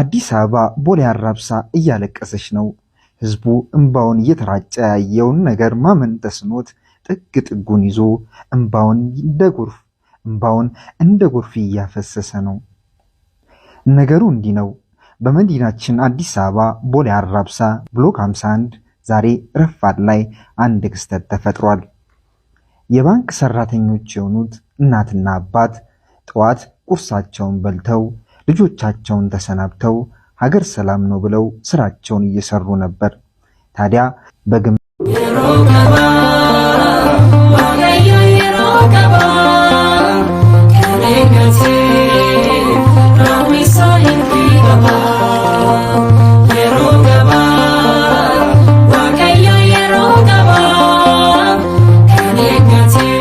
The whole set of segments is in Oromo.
አዲስ አበባ ቦሌ አራብሳ እያለቀሰች ነው። ህዝቡ እምባውን እየተራጨ ያየውን ነገር ማመን ተስኖት ጥግ ጥጉን ይዞ እምባውን እንደ ጎርፍ እምባውን እንደ ጎርፍ እያፈሰሰ ነው። ነገሩ እንዲህ ነው። በመዲናችን አዲስ አበባ ቦሌ አራብሳ ብሎክ 51 ዛሬ ረፋድ ላይ አንድ ክስተት ተፈጥሯል። የባንክ ሰራተኞች የሆኑት እናትና አባት ጠዋት ቁርሳቸውን በልተው ልጆቻቸውን ተሰናብተው ሀገር ሰላም ነው ብለው ስራቸውን እየሰሩ ነበር። ታዲያ በግም Yeroo qabaa, Waaqayyo yeroo qabaa, kan eeggatee raawwisaa hin qabaa. Yeroo qabaa, Waaqayyo yeroo qabaa, kan eeggatee.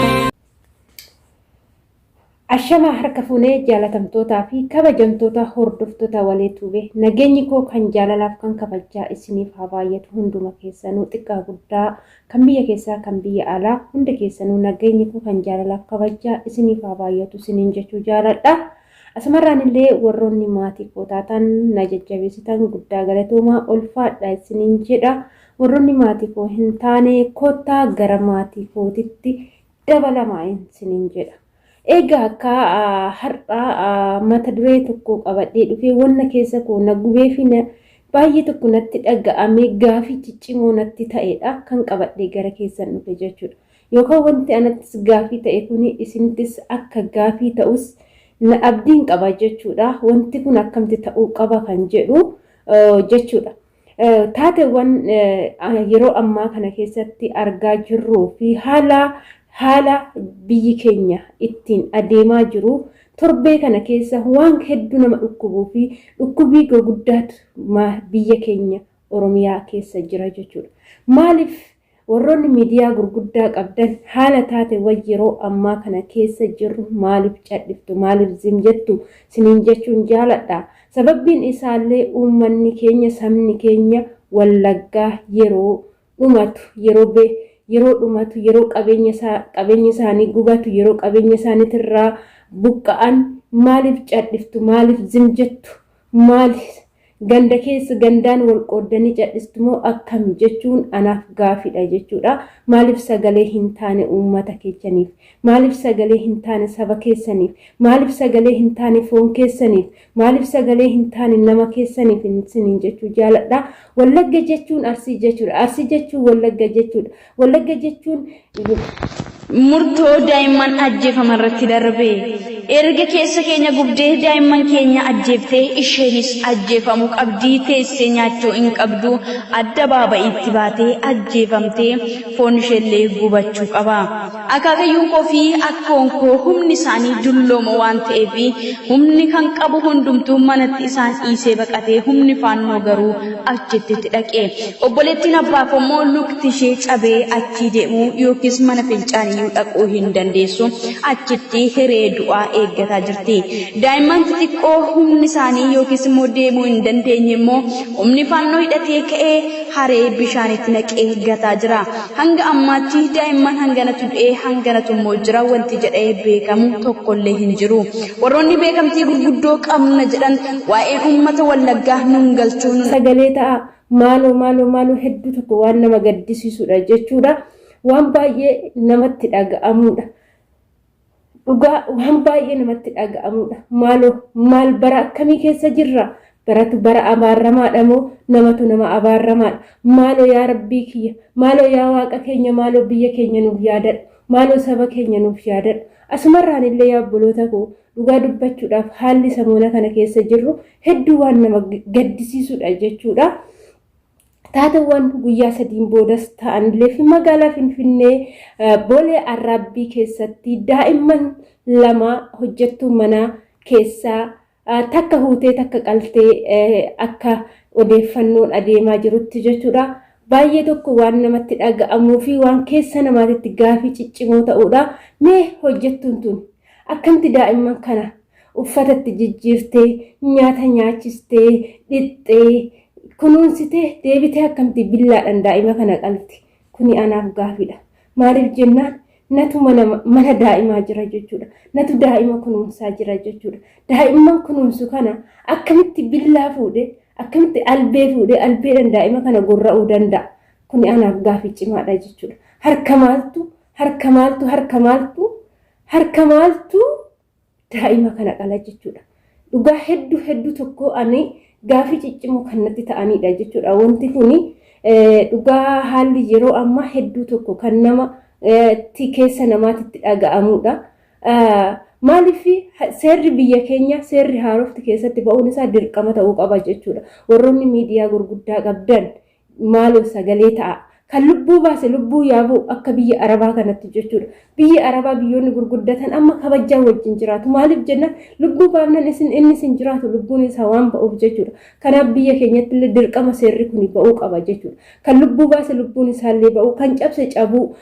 Ashamaa harka fuunee jaalatamtootaa fi kabajamtoota hordoftoota Walee Tuubee, nageenyi koo kan jaalalaaf kan kabajaa isiniif haa baay'atu. Hunduma keessanuu, xiqqaa guddaa, kan biyya keessaa kan biyya alaa, hunda keessanuu nageenyi koo kan jaalalaaf kabajaa isiniif haa baay'atu isiniin jechuu jaaladha. Asumarraan illee warroonni maatii koo taatan, na jajjabeessitan, guddaa galatoomaa, ulfaadha isiniin jedha. Warroonni maatii koo hin taane, kottaa gara maatii kootitti dabalamaa isiniin jedha. Egaa akka har'aa mata duree tokko qabadhee dhufee, wanna keessa koo na gubee fi baay'ee tokko natti dhaga'amee gaafii ciccimoo natti ta'edha kan qabadhee gara keessan dhufe jechuudha. Yookaan wanti anattis gaafii ta'e kuni isinittis akka gaafii ta'us na abdiin qaba jechuudha. Wanti kun akkamti ta'uu qaba kan jedhu jechuudha. Taateewwan yeroo ammaa kana keessatti argaa jirruu fi haala biyyi keenya ittiin adeemaa jiru, torbee kana keessa waan hedduu nama dhukkubuu fi dhukkubii gurguddaatu biyya keenya Oromiyaa keessa jira jechuudha. Maaliif warroonni miidiyaa gurguddaa qabdan haala taateewwan yeroo ammaa kana keessa jirru maaliif cadhiftu, maaliif zim jettu siniin jechuun jaaladha. Sababbiin isaallee uummanni keenya, sabni keenya Wallaggaa yeroo dhumatu, yeroo dhumatu, yeroo qabeenya isaanii gubatu, yeroo qabeenya isaaniitirraa buqqa'an maaliif cadhiftu, maaliif zim jettu? Maali, ganda keessa gandaan wal qooddanii cadhistu moo akkam jechuun anaaf gaafidha jechuudha. Maaliif sagalee hin taane uummata keessaniif? Maaliif sagalee hin taane saba keessaniif? Maaliif sagalee hin taane foon keessaniif? Maaliif sagalee hin taane nama keessaniif isiniin jechuu jaaladha. Wallagga jechuun Arsii jechuudha. Arsii jechuun Wallagga jechuudha. Wallagga jechuun Murtoo daa'imman ajjeefaman irratti darbe. Erga keessa keenya gubdee daa'imman keenya ajjeeftee, isheenis ajjeefamuu qabdii. Teessee nyaachuu hin qabdu. Adda baaba'iitti baatee ajjeefamtee foon isheellee gubachuu qaba. Akaakayyuun koo fi akkoon koo humni isaanii dullooma waan ta'eef, humni kan qabu hundumtuu manatti isaan dhiisee baqatee, humni Faannoo garuu achitti itti dhaqe. Obboleettiin abbaa koo immoo lukti ishee cabee achii deemuu yookiis mana fincaaniyyuu dhaquu hin dandeessu. Achitti hiree du'aa eeggataa jirti. Daa'imman xixiqqoo humni isaanii yookiis immoo deemuu hin dandeenye immoo humni Faannoo hidhatee ka'ee haree bishaanitti naqee gataa jira. Hanga ammaatti daa'imman hanganatu du'ee, hanganatu immoo jira wanti jedhee beekamu tokkollee hin jiru. Warroonni beekamtii gurguddoo qabna jedhan waa'een uummata Wallaggaa nun galchuu nun Sagalee ta'a maaloo, maaloo, maaloo! Hedduu tokko waan nama gaddisiisudha jechuudha. Waan baay'ee namatti dhaga'amudha. Dhugaa, waan baay'ee namatti dhaga'amudha. Maaloo, maal bara akkamii keessa jirra? Baratu bara abaaramaadha moo namatu nama abaaramaadha? Maaloo yaa Rabbii kiyya, maaloo yaa Waaqa keenya, maaloo biyya keenya nuuf yaadadhu. Maaloo saba keenya nuuf yaadadhu. Asumarraan illee yaa obboloota koo, dhugaa dubbachuudhaaf haalli samoona kana keessa jirru hedduu waan nama gaddisiisudha jechuudha. Taateewwan guyyaa 3n boodas ta'anillee fi magaalaa Finfinnee Boolee Arraabbii keessatti daa'imman lama hojjettuu manaa keessaa takka huutee takka qaltee akka odeeffannoon adeemaa jirutti jechuudha. Baay'ee tokko waan namatti dhaga'amuu fi waan keessa namaatitti gaafii ciccimoo ta'uudha. Mee hojjettuun tun akkamti daa'imman kana uffatatti jijjiirtee, nyaata nyaachistee, dhixxee, kunuunsitee deebitee akkamti billaadhaan daa'ima kana qalti? Kuni anaaf gaafiidha. Maaliif jennaan, Natu mana mana daa'imaa jira jechuudha. Natu daa'ima kunuunsaa jira jechuudha. Daa'imman kunuunsu kana akkamitti billaa fuudhee akkamitti albee fuudhee albeedhaan daa'ima kana gorra'uu danda'a? Kuni anaaf gaafii cimaadha jechuudha. Harka maaltu harka maaltu harka maaltu harka maaltu daa'ima kana qala jechuudha. Dhugaa hedduu hedduu tokko ani gaafii ciccimoo kan natti ta'anidha jechuudha. Wanti kuni dhugaa haalli yeroo ammaa hedduu tokko kan nama tti keessa namaatitti dhaga'amudha. Maaliif seerri biyya keenya seerri haarofti keessatti ba'uun isaa dirqama ta'uu qaba jechuudha. Warroonni miidiyaa gurguddaa qabdan maaloo sagalee ta'a. Kan lubbuu baase lubbuu yaa ba'u akka biyya Arabaa kanatti jechuudha. Biyyi Arabaa biyyoonni gurguddatan amma kabajaa wajjin jiraatu. Maaliif jennaan lubbuu baafnan isin inni isin jiraatu lubbuun isaa waan ba'uuf jechuudha. Kanaaf biyya keenyatti illee dirqama seerri kun ba'uu qaba jechuudha. Kan lubbuu baase lubbuun isaallee ba'uu, kan cabse cabuu,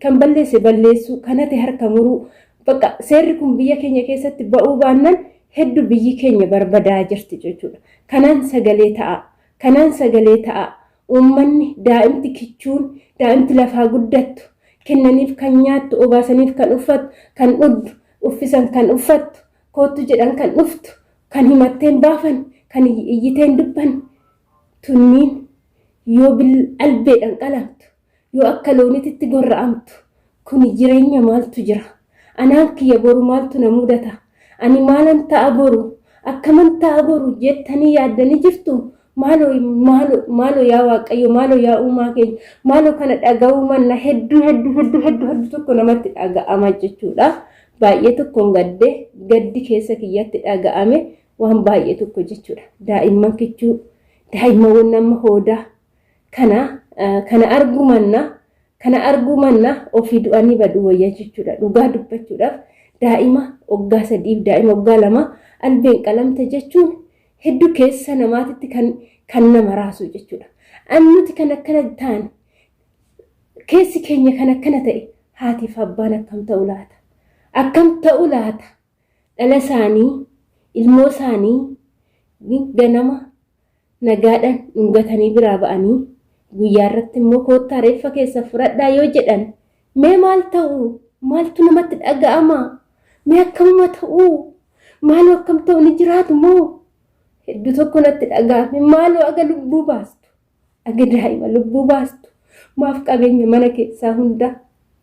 kan balleesse balleessuu, kan hate harka muruu. Bakka seerri kun biyya keenya keessatti ba'uu baannan hedduu biyyi keenya barbadaa jirti jechuudha. Kanaan sagalee ta'a. Kanaan sagalee ta'aa. Uummanni, daa'imti kichuun, daa'imti lafaa guddattu, kennaniif kan nyaattu, obaasaniif kan uffattu, kan dhugdu, uffisan kan uffattu, koottu jedhan kan dhuftu, kan himattee hin baafanne, kan iyyitee hin dubbanne, tunniin yoo albeedhaan qalamtu, yoo akka loonititti gorra'amtu, kuni jireenya maaltu jira? Anaan kiyya boru maaltu na mudata? Ani maalan ta'a boru? Akkaman ta'a boru jettanii yaaddanii jirtu? Maaloo maaloo maaloo yaa Waaqayyo, maaloo yaa uumaa keenya, maaloo kana dhaga'uu manna hedduu hedduu hedduu hedduu hedduu tokko namatti dhaga'ama jechuudha. Baay'ee tokkoon gadde, gaddi keessa kiyyatti dhaga'ame waan baay'ee tokko jechuudha. Daa'imman kichuu, daa'imman nama hoodaa kana kana arguu manna Kana arguu manna ofii du'anii baduu wayya jechuudha. Dhugaa dubbachuudhaaf daa'ima waggaa sadiif daa'ima waggaa 2 albeen qalamte jechuun hedduu keessa namaatitti kan kan nama raasu jechuudha. An nuti kan akkana taane keessi keenya kan akkana ta'e haatiif abbaan akkam ta'u laata? Akkam ta'u laata? Dhala isaanii ilmoo isaanii ganama nagaadhaan dhungatanii biraa ba'anii guyyaa irratti immoo koottaa reeffa keessa fudhadhaa yoo jedhan mee maal ta'u? Maaltu namatti dhaga'ama? Mee akkamuma ta'u? Maaloo akkam ta'u ni jiraatu moo? Hedduu tokko natti dhaga'ame. Maaloo aga lubbuu baastu, aga daa'ima lubbuu baastu, maaf qabeenya mana keessaa hunda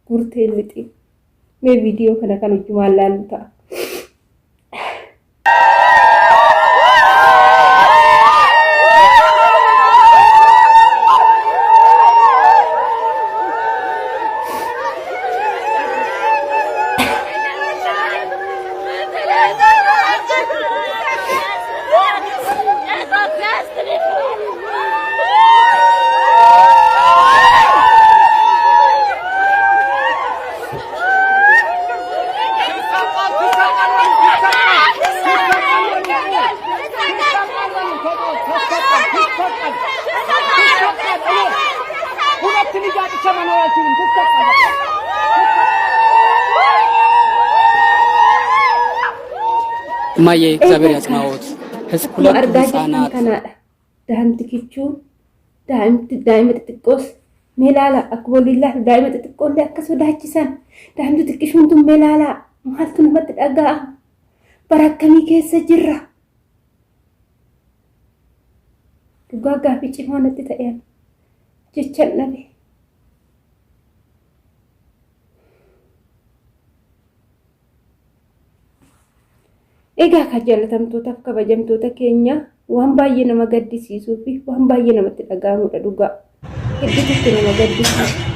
guurtee hin lixin? Mee viidiyoo kana kan hojjumaan laallu ta'a. እማዬ እግዚአብሔር ያጽናዎት። Akkuma ሁለቱ argaa jirtan ህፃናት kanaadha. Daa'imti kichuun daa'imti daa'ima xixiqqoos mee laala akkuma waliin laalu daa'ima xixiqqoollee akka sodaachisan daa'imti xiqqishuun tun mee laalaa maaltu namatti dhaga'ama? Bara akkamii keessa jirra? Dhugaa gaaffii cimaa natti ta'e ani jechan dhabe. Egaa kan jaalatamtootaaf kabajamtoota keenya waan baay'ee nama gaddisiisuu fi waan baay'ee namatti dhaga'amudha dhugaa. Hedduu tokko nama gaddisiisa.